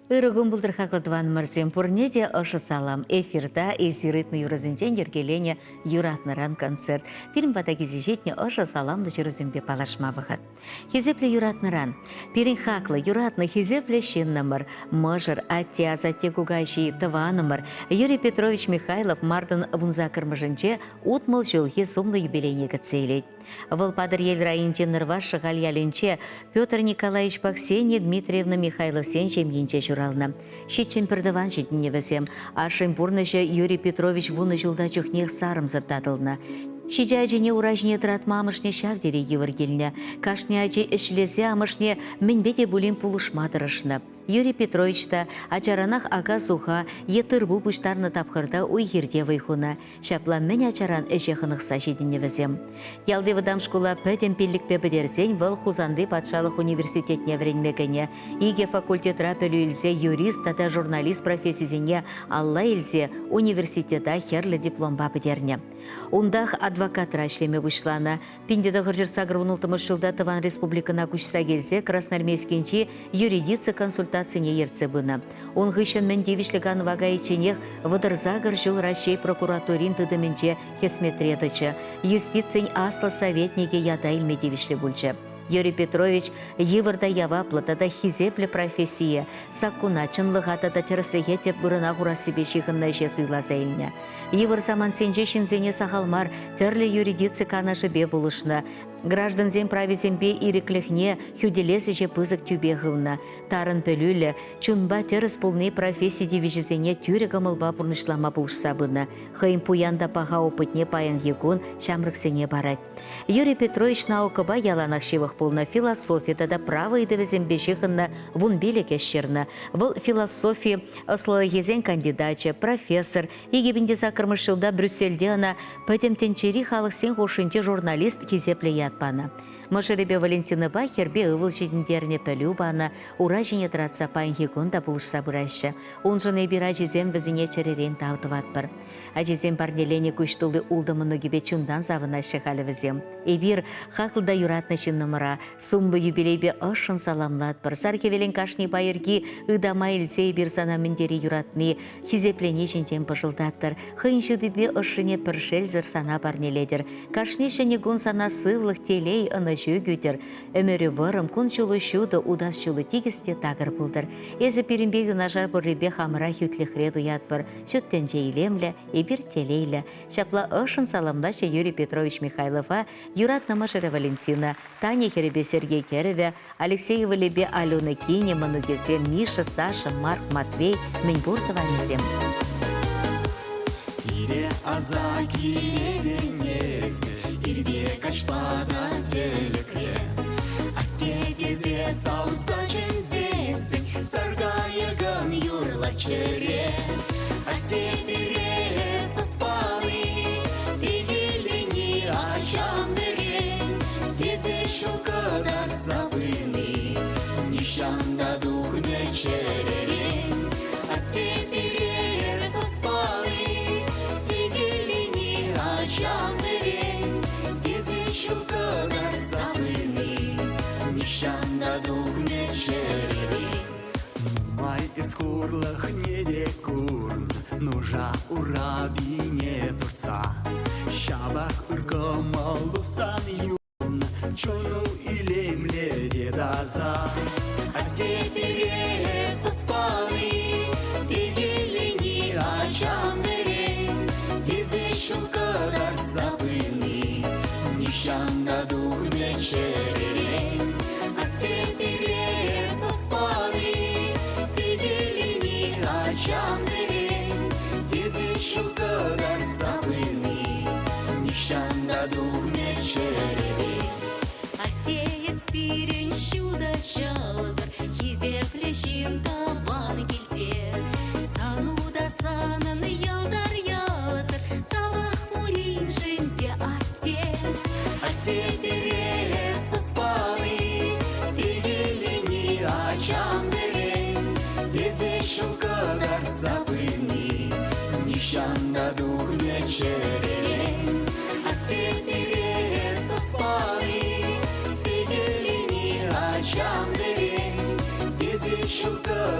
Ырӑ кун пултӑр, хаклӑ тӑванӑмӑрсем! Пурне те ӑшӑ салам! Эфирта эсир ыйтнӑ юрӑсенчен йӗркеленӗ Юратнӑран концерт. Пирӗн пата килсе ҫитнӗ ӑшӑ саламлӑ ҫырусемпе паллашма вӑхӑт. Хисеплӗ юратнӑран. Пирӗн хаклӑ, юратнӑ, хисеплӗ ҫыннӑмӑр, мӑшӑр, атте, асатте, кукаҫи, тӑванӑмӑр Юрий Петрович Михайлов мартӑн вунсаккӑрмӗшӗнче 60 ҫулхи сумлӑ юбилейне кӗтсе илет. Вӑл Патӑрьел районӗнчи Нӑрваш Шӑхаль ялӗнче Петр Николаевичпа Ксения Дмитриевна Михайловсен ҫемйинче ҫуралнӑ. Ҫиччӗн пӗртӑван ҫитӗннӗ вӗсем. Ашшӗн пурнӑҫӗ Юрий Петрович вунӑ ҫулта чухнех сарӑмсӑр татӑлнӑ. Ҫичӗ ачине ура ҫине тӑратма амӑшне ҫав тери йывӑр килнӗ. Кашни ачи ӗҫлесе амӑшне мӗнпе те пулин пулӑшма тӑрӑшнӑ. Юрий Петрович та ачаранах ака-суха е тыр-пул пуҫтарнӑ тапхӑрта уй-хирте вӑй хунӑ. Ҫапла мӗн ачаран ӗҫе хӑнӑхса ҫитӗннӗ вӗсем. Ялти вӑтам шкула пӗтӗм пиллӗкпе пӗтерсен вӑл Хусанти патшалӑх университетне вӗренме кӗнӗ. Икӗ факультетра пӗлӳ илсе юрист тата журналист профессисене алла илсе университета хӗрлӗ дипломпа пӗтернӗ. Унтах адвокатра ӗҫлеме пуҫланӑ. 1986 ҫулта тӑван республикӑна куҫса килсе Красноармейскинчи юридици консультацине ертсе пынӑ. Ун хыҫҫӑн мӗн тивӗҫлӗ канӑва кайичченех 38 ҫул Раҫҫей прокуратурин тытӑмӗнче хӗсметре тӑчӗ, юстицин аслӑ советникӗ ята илме тивӗҫлӗ пулчӗ. Юрий Петрович йывӑр та яваплӑ тата хисеплӗ профессие, саккуна, чӑнлӑха тата тӗрӗслӗхе тӗп вырӑна хурассипе ҫыхӑннӑ ӗҫе суйласа илнӗ. Йывӑр самантсенче ҫынсене сахал мар тӗрлӗ юридици канашӗпе пулӑшнӑ, граждансен прависемпе ирӗклӗхне хӳтӗлес ӗҫе пысӑк тӳпе хывнӑ. Тарӑн пӗлӳллӗ, чунпа тӗрӗс пулни професси тивӗҫӗсене тӳрӗ кӑмӑлпа пурнӑҫлама пулӑшса пынӑ. Хӑйӗн пуян та паха опытне паянхи кун ҫамрӑксене парать. Юрий Петрович наукӑпа яланах ҫывӑх пулнӑ, философи тата право ыйтӑвӗсемпе ҫыхӑннӑ 15 ӗҫ ҫырнӑ. Вӑл философи ӑслӑлӑхӗсен кандидачӗ, профессор. 2008 ҫулта Брюссельте ӑна Пӗтӗм тӗнчери халӑхсен хушшинчи журналист хисеплӗ ят панӑ. Мӑшӑрӗпе Валентинӑпа хӗрпе ывӑл ҫитӗнтернӗ, пӗлӳ панӑ, ура ҫине тӑратса паянхи кун та пулӑшса пыраҫҫӗ. Уншӑн эпир ачисем вӗсене чӗререн тав тӑватпӑр. Ачисем парнеленӗ куҫ тулли ултӑ мӑнукӗпе чунтан савӑнаҫҫӗ халӗ вӗсем. Эпир хаклӑ та юратнӑ ҫыннӑмӑра сумлӑ юбилейпе ӑшшӑн саламлатпӑр. Сар хӗвелӗн кашни пайӑрки ытама илсе эпир сана мӗн тери юратни, хисеплени ҫинчен пӑшӑлтаттӑр. Хӑйӗн ҫутипе ӑшшине пӗр шелсӗр сана парнелетӗр. Кашни ҫӗнӗ кун сана сывлӑх, телей, ӑнӑҫу кӳтӗр. Ӗмӗрӳ вӑрӑм, кун-ҫулу ҫутӑ, утас ҫулу тикӗс те такӑр пултӑр. Эсӗ пирӗнпе юнашар пуррипе хамӑра хӳтлӗхре туятпӑр. Ҫут тӗнче илемлӗ, эпир телейлӗ. Ҫапла ӑшшӑн саламлаҫҫӗ Юрий Петрович Михайлова юратнӑ мӑшӑрӗ Валентина, Таня хӗрӗпе Сергей кӗрӗвӗ, Алексей ывӑлӗпе Алена кинӗ, мӑнукӗсем Миша, Саша, Марк, Матвей, мӗнпур тӑванӗсем. Пире аса килетӗн эсӗ, ирпе каҫпа та тӗлӗкре. Атте тесе савса чӗнсессӗн саркайӑкӑн юрлать чӗре. Атте пире саспали, пехиллени ачам-вӗрен, тесе ҫул кӑтартса пыни нихҫан та тухмӗ чӗререн. Атте пире саспали, пехиллени ачам-вӗрен, тесе ҫул кӑтартса пыни нихҫан та тухмӗ чӗререн. Нумай эс хурлӑхне те курнӑ, нуша урапине туртса. Ҫапах ыр кӑмӑлу сан юлнӑ, чуну илемлӗ те таса. Атте пире саспали, пехиллени ачам-вӗрен, тесе ҫул кӑтартса пыни нихҫан та тухмӗ чӗререн. Атте пире саспали, пехиллени ачам-вӗрен, тесе ҫул кӑтартса пыни нихҫан та тухмӗ чӗререн. Атте эс пирӗн ҫутӑ ҫӑлтӑр, хисеплӗ ҫын тӑван килте. Сану та санӑн йӑлтӑр-йӑлтӑр, тавах пуриншӗн те, атте. Атте пире саспали, пехиллени ачам-вӗрен, тесе ҫул кӑтартса пыни нихҫан та тухмӗ чӗререн. Атте пире саспали, пехиллени ачам-вӗрен, тесе ҫул кӑтартса.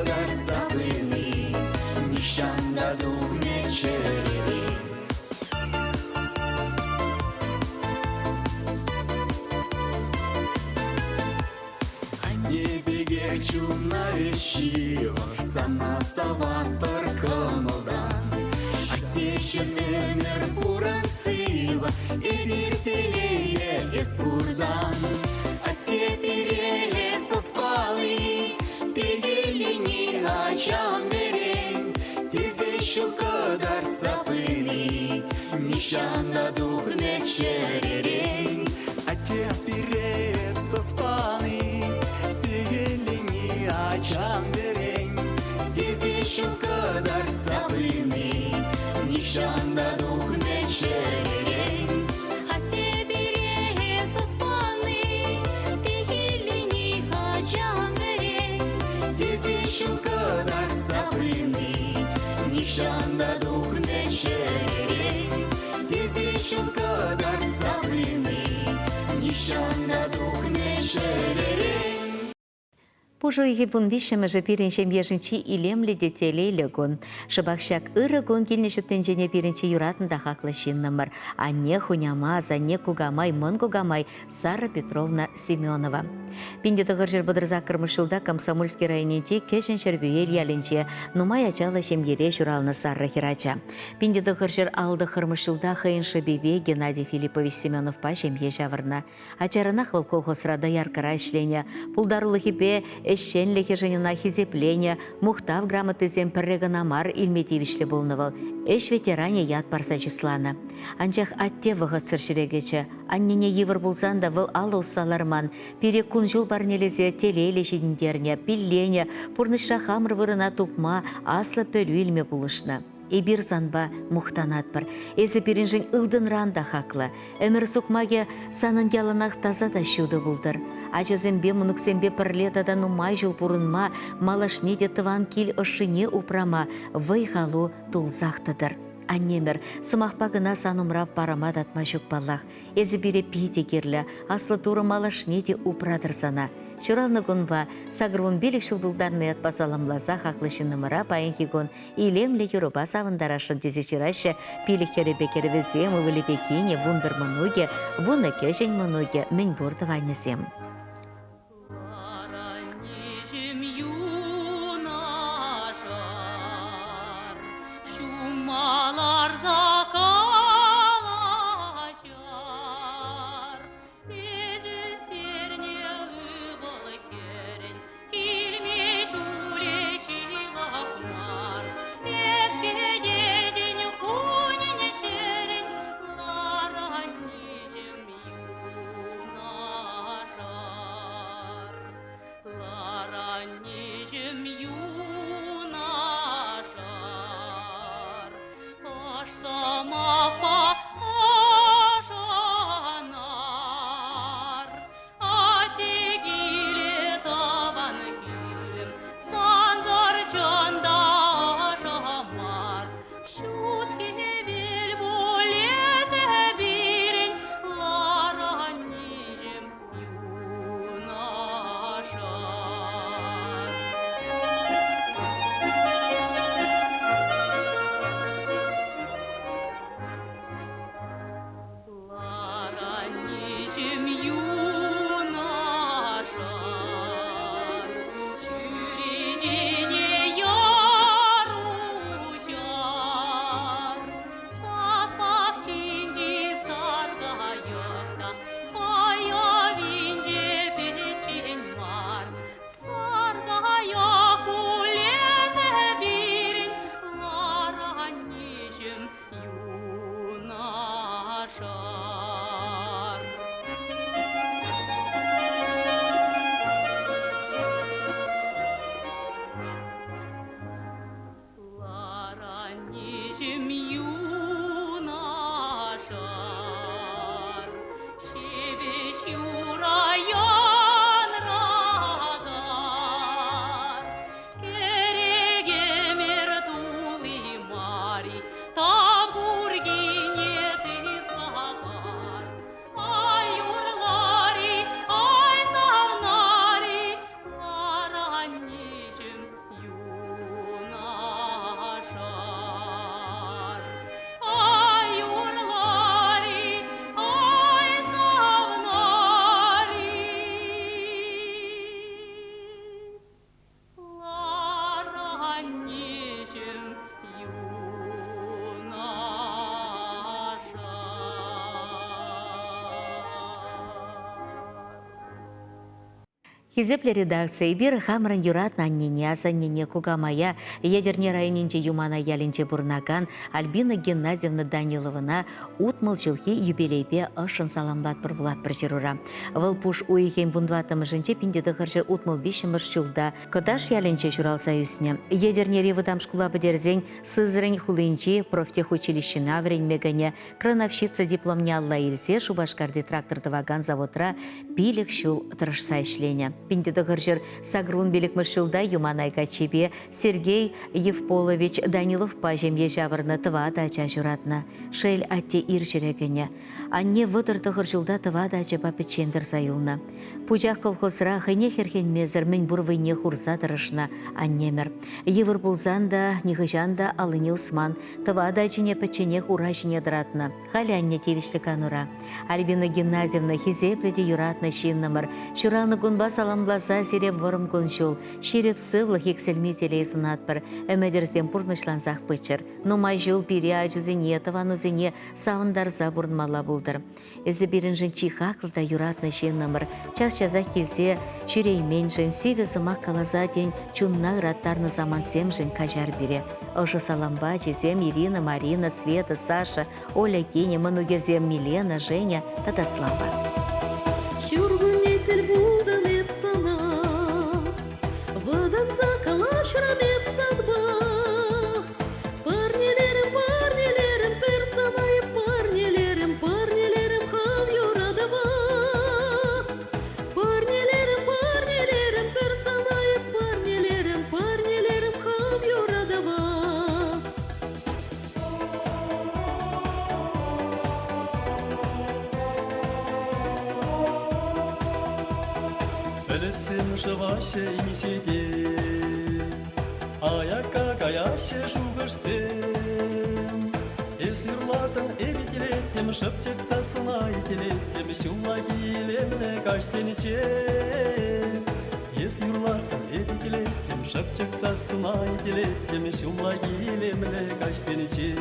Сана саватпӑр кӑмӑлтан. Аттеҫӗм ӗмӗр пурӑн сывӑ, Эпир телее эс пуртан. Атте пире эс пали, Пехиллени ачам верен, Тесе ҫул кӑтартса пыни Нихҫан та тухмӗ чӗререн. Атте пире эс пани, Пехиллени ачам верен, Тесе ҫул кӑтартса пыни Нихҫан та тухмӗ чӗререн. Атте пире эс пани, Пехиллени ачам верен, Тесе ҫул кӑтартса пыни Нихҫан та тухмӗ чӗререн. Тесе ҫул кӑтартса пыни Нихҫан та тухмӗ чӗререн. Пуш уйӑхӗ 13-мӗшӗ пирӗн ҫемьешӗн чи илемлӗ те телейлӗ кун. Шӑпах ҫак ырӑ кун килнӗ ҫут тӗнчене пирӗн чи юратнӑ та хаклӑ ҫыннӑмӑр. Анне, хуняма, асанне, кукамай, мӑн кукамай Сара Петровна Семенова. 1938 ҫулта Комсомольски районӗнчи Кӗҫӗн Ҫӗрпӳел ялӗнче нумай ачаллӑ ҫемьере ҫуралнӑ Сарра хӗрача. 1959 ҫулта хӑйӗн шӑпипе Геннадий Филиппович Семеновпа ҫемье ҫавӑрнӑ. Ачаранах вӑл колхозра дояркӑра ӗҫленӗ, пултарулӑхӗпе ӗҫченлӗхӗшӗн ӑна хисепленӗ, мухтав грамотисем пӗрре кӑна мар илме тивӗҫлӗ пулнӑ вӑл. Ӗҫ ветеранӗ ят парса чысланӑ. Анчах атте вӑхӑтсӑр ҫӗре кӗчӗ. Аннене йывӑр пулсан та вӑл алӑ усса ларман. Пире кун-ҫул парнелесе телейлӗ ҫитӗнтернӗ, пилленӗ, пурнӑҫра хамӑр вырӑна тупма, аслӑ пӗлӳ илме пулӑшнӑ. Эпир санпа мухтанатпӑр. Эсӗ пирӗншӗн ылтӑнран та хаклӑ. Ӗмӗр сукмакӗ санӑн яланах таса та ҫутӑ пултӑр. Ачасемпе, мӑнуксемпе пӗрле тата нумай ҫул пурӑнма, малашне те тӑван кил ӑшшине упрама вӑй-халу тулсах тӑтӑр. Аннемӗр, сӑмахпа кӑна сан умра парӑма татма ҫук паллах. Эсӗ пире питӗ кирлӗ, Аслӑ Турӑ малашне те упратӑр сана. Ҫуралнӑ кунпа 85 ҫул тултарнӑ ятпа саламласа хаклӑ ҫыннӑмӑра паянхи кун илемлӗ юрӑпа савӑнтарасшӑн тесе ҫыраҫҫӗ пилӗк хӗрӗпе кӗрӗвӗсем, ывӑлӗпе кинӗ, 11 мӑнукӗ, вунӑ кӗҫӗн мӑнукӗ, мӗнпур тӑванӗсем. Лараннеҫӗм юнашар, ҫумма ларса калаҫар. Эсӗ серне ывӑл-хӗрӗн килме ҫулӗ ҫывӑх мар. Эс кӗтетӗн кунӗн-ҫӗрӗн, лараннеҫӗм юнашар. Хисеплӗ редакци, эпир хамӑрӑн юратнӑ аннене, асаннене, кукамая Етӗрне районӗнчи Юмана ялӗнче пурӑнакан Альбина Геннадьевна Даниловӑна 60 ҫулхи юбилейпе ӑшшӑн саламлатпӑр вулатпӑр ҫырура. Вӑл пуш уйӑхӗн вунтӑваттӑмӗшӗнче 1963 ҫулта Кӑташ ялӗнче ҫуралса ӳснӗ. Етӗрнери вӑтам шкула пӗтерсен Сызрань хулинчи профтехучилищӗна вӗренме кӗнӗ, крановщица дипломне алла илсе Шупашкарти трактор тӑвакан заводра пилӗк ҫул тӑрӑшса ӗҫленӗ. 1985 ҫулта Юманай каччипе Сергей Евполович Даниловпа ҫемье ҫавӑрнӑ тӑватӑ ача ҫуратнӑ. Шел, атте ир ҫӗре кӗнӗ. Анне 39 ҫулта тӑватӑ ачапа пӗччен тӑрса юлнӑ. Пучах колхозра хӑйне хӗрхенмесӗр мӗнпур вӑйне хурса тӑрӑшнӑ аннемӗр. Йывӑр пулсан та нихӑҫан та аллине усман, тӑватӑ ачине пӗчченех ура ҫине тӑратнӑ. Халӗ анне тивӗҫлӗ канура. Альбина Геннадьевна хисеплӗ те юратнӑ ҫыннӑмӑр. Ҫуралнӑ кунпа саламласа сире вӑрӑм кун-ҫул, ҫирӗп сывлӑх, иксӗлми телей сунатпӑр. Ӗмӗтӗрсем пурнӑҫлансах пыччӑр. Нумай ҫул пире, ачусене, тӑванусене савӑнтарса пурӑнмалла пултӑр. Эсӗ пирӗншӗн чи хаклӑ та юратнӑ ҫыннӑмӑр. Час-часах килсе ҫӳрейменшӗн, сивӗ сӑмах каласа, тен, чунна ыраттарнӑ самантсемшӗн каҫар пире. Ӑшӑ салампа ачисем Ирина, Марина, Света, Саша, Оля кинӗ, мӑнукӗсем Милена, Женя тата Слава. Ҫуркунне тӗл пултӑм эп сана, вӑтанса калаҫрӑм эп санпа. Парнелерӗм, парнелерӗм, пӗр самай парнелерӗм, парнелерӗм хам юратӑва. Парнелерӗм, парнелерӗм, пӗр самай парнелерӗм, парнелерӗм хам юратӑва. Пӗлӗтсем шӑваҫҫӗ инҫете, Аякка каяҫҫӗ шухӑшсем. Эс юрлатӑн, эп итлеттӗм, шӑпчӑк сассуна итлеттӗм ҫуллахи илемлӗ каҫсенче. Эс юрлатӑн, эп итлеттӗм, шӑпчӑк сассуна итлеттӗм ҫуллахи илемлӗ каҫсенче.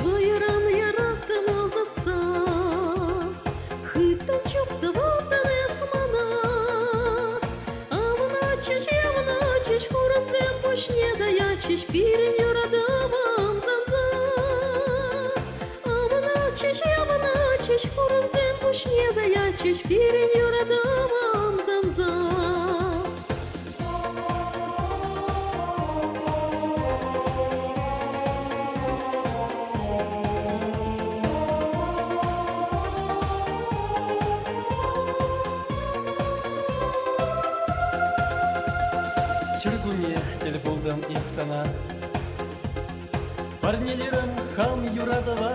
Вӑйӑран яраттӑн ӑсатса, Хыттӑн чуптӑваттӑн эс мана. Авӑнатчӗҫ, явӑнатчӗҫ хурӑнсем пуҫне таятчӗҫ пирӗн юратӑва ӑмсанса. Авӑнатчӗҫ, явӑнатчӗҫ хурӑнсем пуҫне таятчӗҫ пирӗн юратӑва ӑмсанса. Ҫуркунне тӗл пултӑм эп сана. Парнелерӗм хам юратӑва.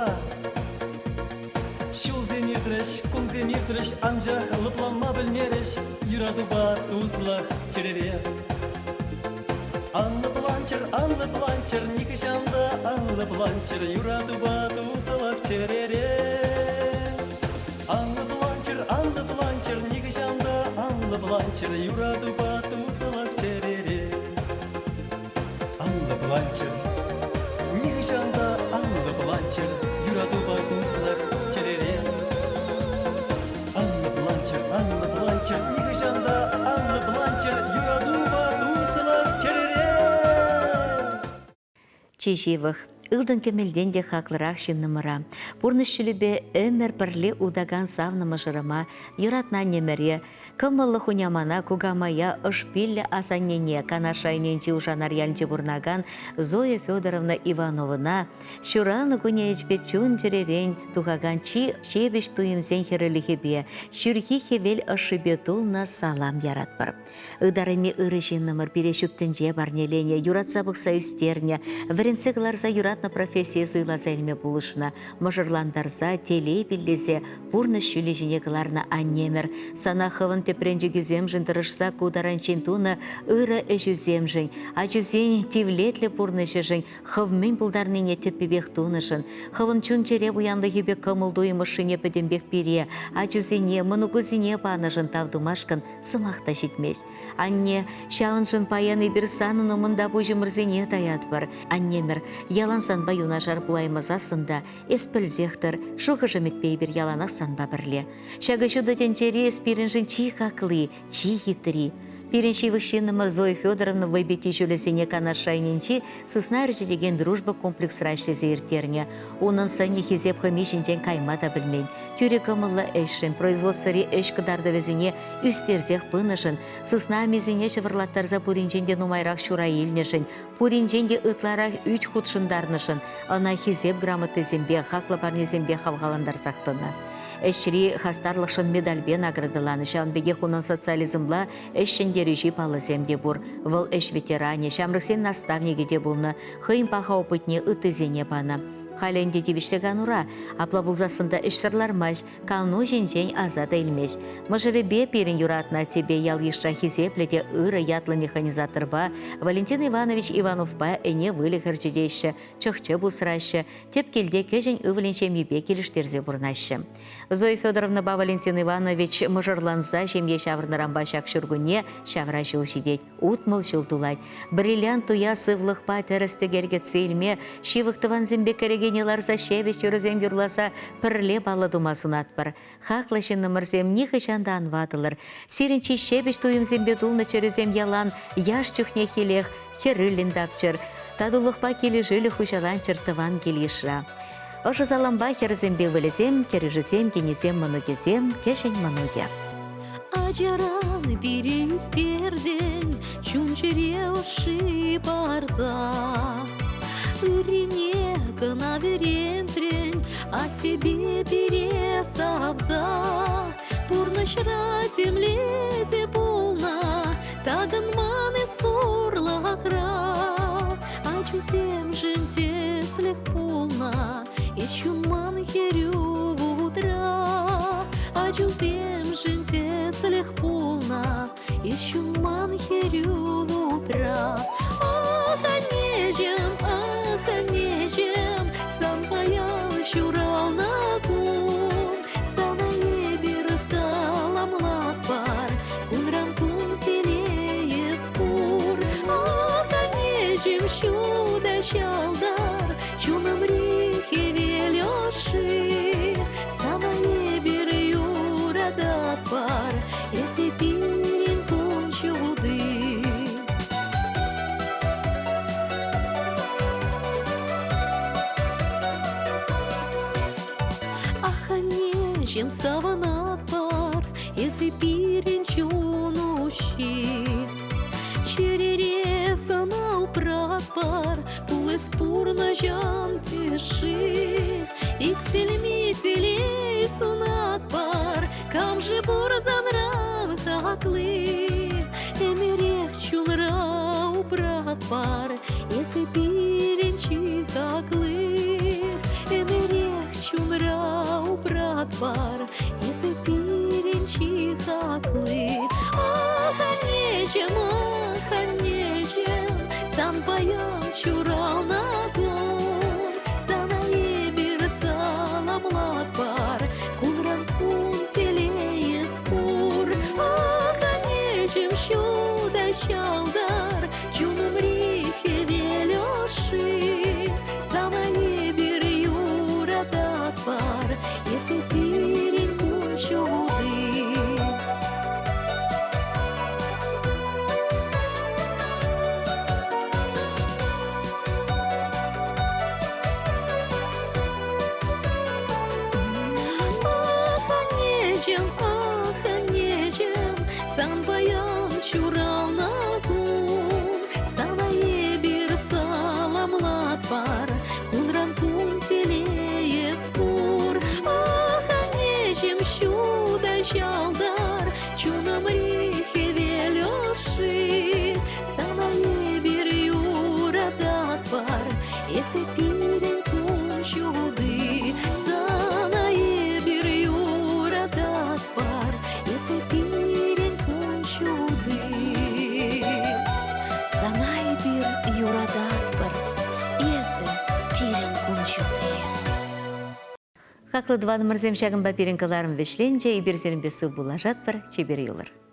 Ҫулсем иртрӗҫ, кунсем иртрӗҫ, анчах лӑпланма пӗлмерӗҫ юратупа туслӑх чӗрере. Ан лӑпланчӑр, ан лӑпланчӑр, нихӑҫан та ан лӑпланчӑр юратупа туслӑх чӗрере. Ан лӑпланчӑр, ан лӑпланчӑр, нихӑҫан та ан лӑпланчӑр юратупа туслӑх чӗрере. Ан лӑпланчӑр, нихӑҫан та ан лӑпланчӑр юратупа туслӑх чӗрере. Ан лӑпланчӑр, ан лӑпланчӑр, нихӑҫан та ан лӑпланчӑр юратупа туслӑх чӗрере. Чи ҫывӑх, ылтӑн-кӗмӗлтен те хаклӑрах ҫыннӑмӑра, пурнӑҫ ҫулӗпе ӗмӗр пӗрле утакан савнӑ мӑшӑрӑма, юратнӑ аннемӗре, кӑмӑллӑ хунямана, кукамая, ӑшпиллӗ асаннене, Канаш районӗнчи Ушанар ялӗнче пурӑнакан Зоя Федоровна Ивановӑна ҫуралнӑ кунӗ ӗҫпе чун-чӗререн тухакан чи ҫепӗҫ туйӑмсен хӗрӳлӗхӗпе, ҫурхи хӗвел ӑшшипе тулнӑ салам яратпӑр. Ытарайми ырӑ ҫыннӑмӑр пире ҫут тӗнче парнеленӗ, юратса пӑхса ӳстернӗ, вӗрентсе кӑларса юратнӑ. юратнӑ профессие суйласа илме пулӑшнӑ, мӑшӑрлантарса, телей пиллесе пурнӑҫ ҫулӗ ҫине кӑларнӑ аннемӗр. Сана хӑвӑн тӗпренчӗкӳсемшӗн тӑрӑшса ку таранччен тунӑ ырӑ ӗҫӳсемшӗн, ачусен тивлетлӗ пурнӑҫӗшӗн хӑв мӗн пултарнине тӗппипех тунӑшӑн, хӑвӑн чун-чӗре пуянлӑхӗпе кӑмӑл-туйӑм ӑшшине пӗтӗмпех пире, ачусене, мӑнукусене панӑшӑн тав тумашкӑн сӑмах та ҫитмест. Анне, ҫавӑншӑн паян эпир санӑн умӑнта пуҫӑмӑрсене таятпӑр. Аннемӗр, ялан санпа юнашар пулаймасассӑн та эс пӗлсех тӑр, шухӑш-ӗмӗтпе эпир яланах санпа пӗрле. Ҫакӑ ҫутӑ тӗнчере эс пирӗншӗн чи хакли, чи хитри. Пирӗн ҫывӑх ҫыннӑмӑр Зоя Федоровна вӑйпитти ҫулӗсене Канаш районӗнчи сысна ӗрчетекен «Дружба» комплексра ӗҫлесе ирттернӗ. Унӑн сӑнӗ хисеп хӑми ҫинчен кайма та пӗлмен. Тӳрӗ кӑмӑллӑ ӗҫшӗн, производствӑри ӗҫ кӑтартӑвӗсене ӳстерсех пынӑшӑн, сысна амисене ҫӑвӑрлаттарса пуринчен те нумайрах ҫура илнӗшӗн, пуринчен те ытларах ӳт хутшӑнтарнӑшӑн ӑна Хисеп грамотисемпе, хаклӑ парнесемпе хавхалантарсах тӑнӑ. Ӗҫри хастарлӑхшӑн медальпе наградӑланӑ, ҫавӑн пекех унӑн социализмла ӗҫ ҫӗнтерӳҫи паллӑсем те пур. Вӑл ӗҫ ветеранӗ, ҫамрӑксен наставникӗ те пулнӑ, хӑйӗн паха опытне ыттисене панӑ. Халӗ ӗнтӗ тивӗҫлӗ канура, апла пулсассӑн та ӗҫсӗр лармасть, кану ҫинчен аса та илмест. Мӑшӑрӗпе пирӗн юратнӑ аттепе ял-йышра хисеплӗ те ырӑ ятлӑ механизаторпа Валентин Иванович Ивановпа ӗне выльӑх ӗрчетеҫҫӗ, чӑх-чӗп усраҫҫӗ, тӗп килте кӗҫӗн ывӑлӗн ҫемйипе килӗштерсе пурӑнаҫҫӗ. Зоя Федоровнӑпа Валентин Иванович мӑшӑрланса ҫемье ҫаврӑннӑранпа ҫак ҫуркунне ҫавра ҫул ҫитет. 60 ҫул тулать. Бриллиант туя сывлӑхпа тӗрӗс-тӗкел кӗтсе илме, ҫывӑх тӑвансемпе кӗрекене ларса ҫепӗҫ юрӑсем юрласа пӗрле паллӑ тума сунатпӑр. Хаклӑ ҫыннӑмӑрсем, нихӑҫан та ан ватӑлӑр. Сирӗн чи ҫепӗҫ туйӑмсемпе тулнӑ чӗрӳсем ялан яш чухнехилех хӗрӳллӗн тапчӑр, татулӑхпа килӗшӳлӗх хуҫаланччӑр тӑван кил-йышра. Ӑшӑ салампа хӗрсемпе ывӑлӗсем, кӗрӳшӗсем, кинӗсем, мӑнукӗсем, кӗҫӗн мӑнукӗ. Ачаран пире ӳстертӗн, чун-чӗре ӑшши парса. Ыррине кӑна вӗрентрӗн, аттепе пире савса. Пурнӑҫра темле те пулнӑ, такӑнман эс хурлӑхра. Ачусемшӗн тӗслӗх пулнӑ, эс ҫунман хӗрӳ вутра. Ачусемшӗн тӗслӗх пулнӑ, эс ҫунман хӗрӳ вутра. Ах, аннеҫӗм, ах, аннеҫӗм, сан паян ҫуралнӑ кун. Сана эпир саламлатпӑр, кунран кун телейӗс пур. Ах, аннеҫӗм, ҫутӑ ҫӑлтӑр, чунӑмри хӗвел ӑшши. Сана эпир юрататпӑр, эсӗ пирӗн кун ҫути. Ах, аннеҫӗм, савӑнатпӑр, эсӗ пирӗн чун уҫҫи. Чӗрере сана упратпӑр, пулас пурнӑҫӑн тӗшши. Иксӗлми телей сунатпӑр, кам-ши пур санран хакли? Ӗмӗрех чунра упратпӑр, эсӗ пирӗн чи хакли. Ӗмӗрех чунра упратпӑр, эсӗ пирӗн чи хакли. Ах, аннеҫӗм, ах, аннеҫӗм, сан паян ҫуралнӑ кун. Сана эпир саламлатпӑр, кунран кун телейӗс пур. Ах, аннеҫӗм, ҫутӑ ҫӑлтӑр, чунӑмри хӗвел ӑшши. Сана эпир юрататпӑр, эсӗ пирӗн кун ҫути. Ах, аннеҫӗм, ах, аннеҫӗм, сан паян ҫуралнӑ кун. Хаклӑ тӑванӑмӑрсем, ҫакӑнпа пирӗн кӑларӑм вӗҫленчӗ. Эпир сирӗнпе сывпуллашатпӑр. Чипер юлӑр.